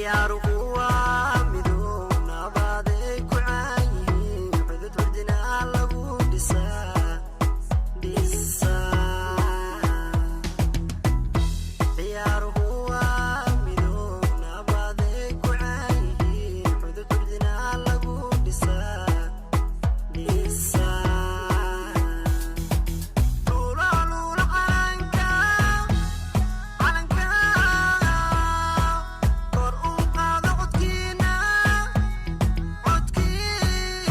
Ciyaaruhu waa midow, nabaday ku caan yihiin, cudud curdina lagu dhisaa dhisaa. Ciyaaruhu waa midow, nabaday ku caan yihiin, cudud curdina lagu dhisaa dhisaa. Luula luula calanka, calanka kor u qaado, codkiina, codkiina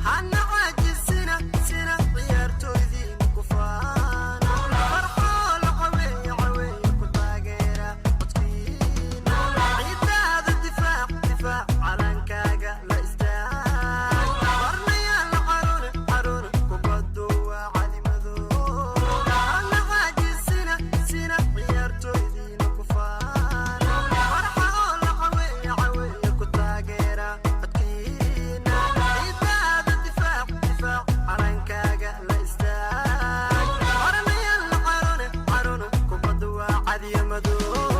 hana caajisina sina, ciyaartoydiin ku faana, farxoo la caweeye, caweeye ku taageera codkiina. Ciidaada difaac, difaac, calankaaga la istaag, barnayaa la carone, carone, kubaddu waa calimado, hana caajisina sina, ciyaartoydiina ku faana, farxoo la caweeye, caweeye ku taageera codkiina. Ciidaada difaac, difaac, calankaaga la istaag, barnayaa la carone, carone, kubaddu waa cadiyo madow.